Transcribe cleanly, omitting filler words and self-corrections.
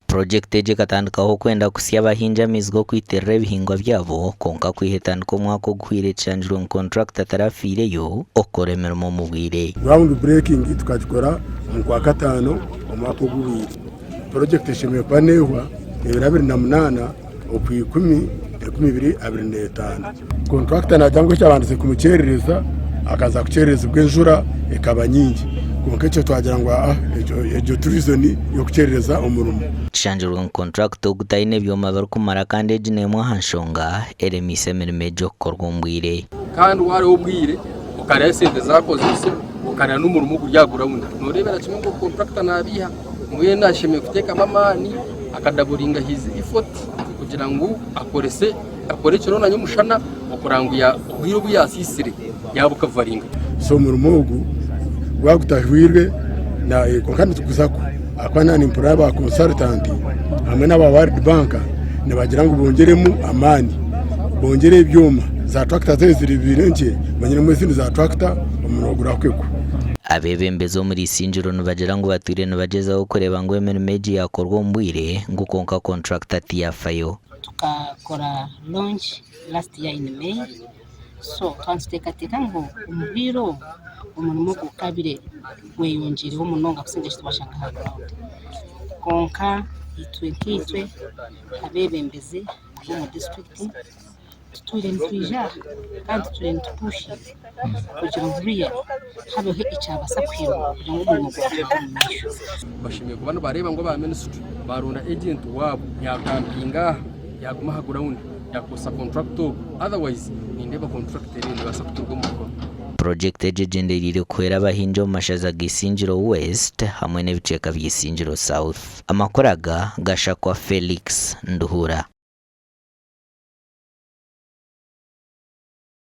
Purojekiti egi ekatandikaho okwenda kuhitsya abahingi amaizi g'okwitirira ebihingwa byabo kwonka kwiha etandika omwaka oguhweire kishangirwe ngu kontrakita tarafiireyo okukora emirimo omu bwire. Ground breaking tukagikora omu Kwakataano omwaka oguhweire. Purojekiti eshemereire kuba neehwa ebiro 28 Okwikumi 2025. Kontrakita naagira ngu ekyabandize kumukyerereza akaza kukyererezibwa enjura ekaba nyingi kwonka ekyo twagira ngu aa egyo ti reason y'okukyerereza omurimo. Kishangirwe ngu kontrakita ogu taine byoma birikumara kandi egi n'emwe aha nshonga eremiise emirimo egi okukorwa omu bwire. Kandi waareeba obwire okareeba esente zaakozeise okareeba n'omurimo oguri aha gurawundi nooreebera kimwe ngu kontrakita naabiiha. Mbwenu ashemereire kuteekamu amaani akadaburinga his effort kugira ngu akorese akore ekiro na nyomushana okureba ngu obwire obu yasiisire yabukavaringa. So omurimo ogu gwaba gutahwirwe kwonka nituguzaku ahakuba naaba nimpurira aba consultant hamwe n'aba World Bank nibagira ngu bongyeremu amaani bongyere ebyoma za tractor zaabaire ziri nkye bongyeremu ezindi za tractor omurimo gurahwekwo. Abeebembezi omuri Isingiro nibagira ngu batwire nibagyezaho kureeba ngu emirimo egi yaakorwa omu bwire ngu kwonka kontrakita tiyaafayo. Tukakora launch last year in May so twaba nituteekateeka ngu omu bwire obu omurimo ogu gukabire gweyongyeireho munonga kusinga eki twashanga aha ground. Kwonka itwe nkaitwe abeebembezi ab'omu disiturikiti Tutwire nitwija aha kandi tutwire nitupushinga kugira ngu really habeho ekyabaasa kuhindurwa kugira ngu omurimo gwatwara omu maisho. Bashemereire kuba nibareeba ngu aba minisitule baaronda agenti waabo yaakampinga aha yaaguma aha gurawundi yaakozesa kontrakita ogwo otherwise nindeeba kontrakita eriyo neebaasa kuturuga omu mikono. Purojekiti egi egyendereire kuhwera abahingi omu mashaza ga Isingiro West hamwe n'ebicweka bya Isingiro South. Amakuru aga gashakwa Felix Nduhura.